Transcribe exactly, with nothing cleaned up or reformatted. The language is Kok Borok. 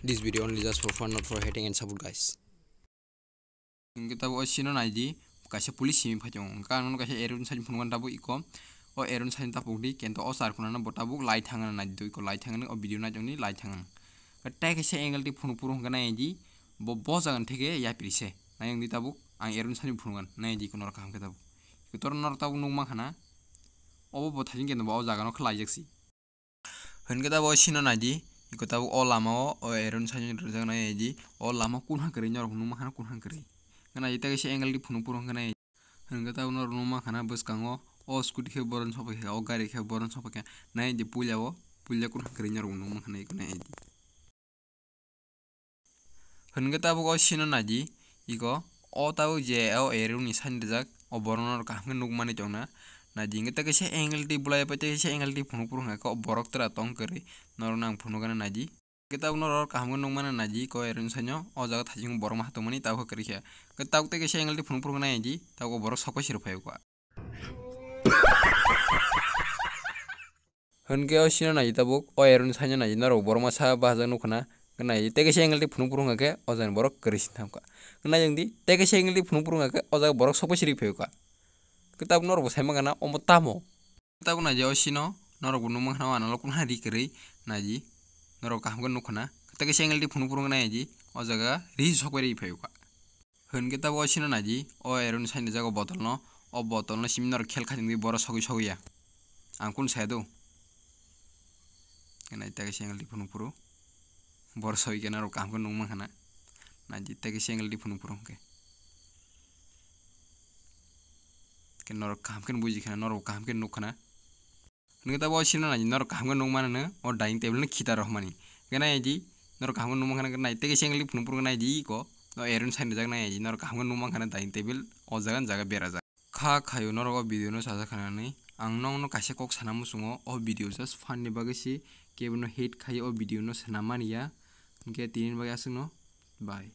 This video only just for fun, not for hating and support, guys. Hwnkhe tabuk o scene o naidi, kaisa police simi phai tongo. Hwnkhe ang nono kaisa arrow ni side phunukgo tabuk iko. O arrow ni side tapuk di, kento o char khuna no bo tabuk lai thangna naidi, iko lai thangna, o video nai tongdi lai thangna. Tei kaisa angle di phunuk phuru hwnkhe naidi, bo, bo jaga ni theke yapri se. Nai wngdi tabuk, ang arrow ni side phunukgo, naidi iko norok kaham khe tabuk. Iko tor norok tabuk nukma khana, obo bo thajin kento bo o jaga no khlai jak si. Hwnkhe tabuk o scene o naidi, iko tabuk o lama o, o arrow ni side rijak nai di, o lama kunha kwrwi norok nukma khana kunha kwrwi. Hwnkhe naidi tei kaisa angle di phunuk phuru hwnkhe nai. Hwnkhe tabuk norok nukma khana bwskango o scooty khe borok sokphaikha, o gari khe borok sokphaikha. Naidi puila o, puila kunha kwrwi norok nukma khana iko naidi. Hwnkhe tabuk o scene o naidi, iko o tabuk je o arrow ni side rijak, o borok norok kaham khe nukmani tongna. Naidi hwnkhe tei kaisa angle di bulai pai tei kaisa angle di phunuk phuru hwnkha khe o borok tra tong kwrwi norok nang phunukgana naidi. Hwnkhe tabuk norok kaham khe nukmani naidi, iko arrow ni side o o jaga thajingo borok ma tongmani tabuk kwrwi khe. Hwnkhe tabuk tei kaisa angle di phunuk phuru naidi, tabuk o borok sokpai siri phai kha. Hwnkhe o scene o naidi tabuk, o arrow ni side o naidi norok borok masa bahajak nukha na, hwnkhe naidi tei kaisa angle di phunuk phuru hwnkha khe o jagani borok kwrwi sini thamkha. Hwnkhe nai wngdi, tei kaisa angle di phunuk phuru hwnkha khe o jaga borok sokpai siri phai kha. Hwnkhe tabuk norok bo sai mankha na omo tamo? Tabuk naidi o scene o norok bo nukmankha na o analo kunha ri kwrwi naidi norok kaham khe nukha na, tei kaisa angle di phunuk phuru hwnkhe naidi o jaga ri sokpai ri phai kha. Hwnkhe tabuk o scene o naidi, o arrow ni side rijak o bottle no, o bottle no simi norok khel khaijak di borok sogwi sogwi ya. Ang kunu saya do. Nai tei kaisa angle di phunuk phuru. Borok sogwi khe norok kaham khe nukmankha na. Naidi tei kaisa angle di phunuk phuru hwnkhe. Khe norok kaham khe bujikha na, norok kaham khe nukha na. Hwnkhe tabuk o scene o naidi norok kaham khe nukmano no o dining table no khita rohormani. Hwnkhe naidi norok kaham khe nukmankha na, nai tei kaisa angle di phunuk phuru naidi iko. O arrow ni side rijak naidi norok kaham khe nukmankha na dining table o jaga ni jaga berajak. Kha khaio norok o video no sajak khanani. Ang nokno kaisa kok sana muchungo, o video just fun ni bagwi se, kebono hate khai o video no swnam mani ya. Hwnkhe tini bagwi aswkno bye.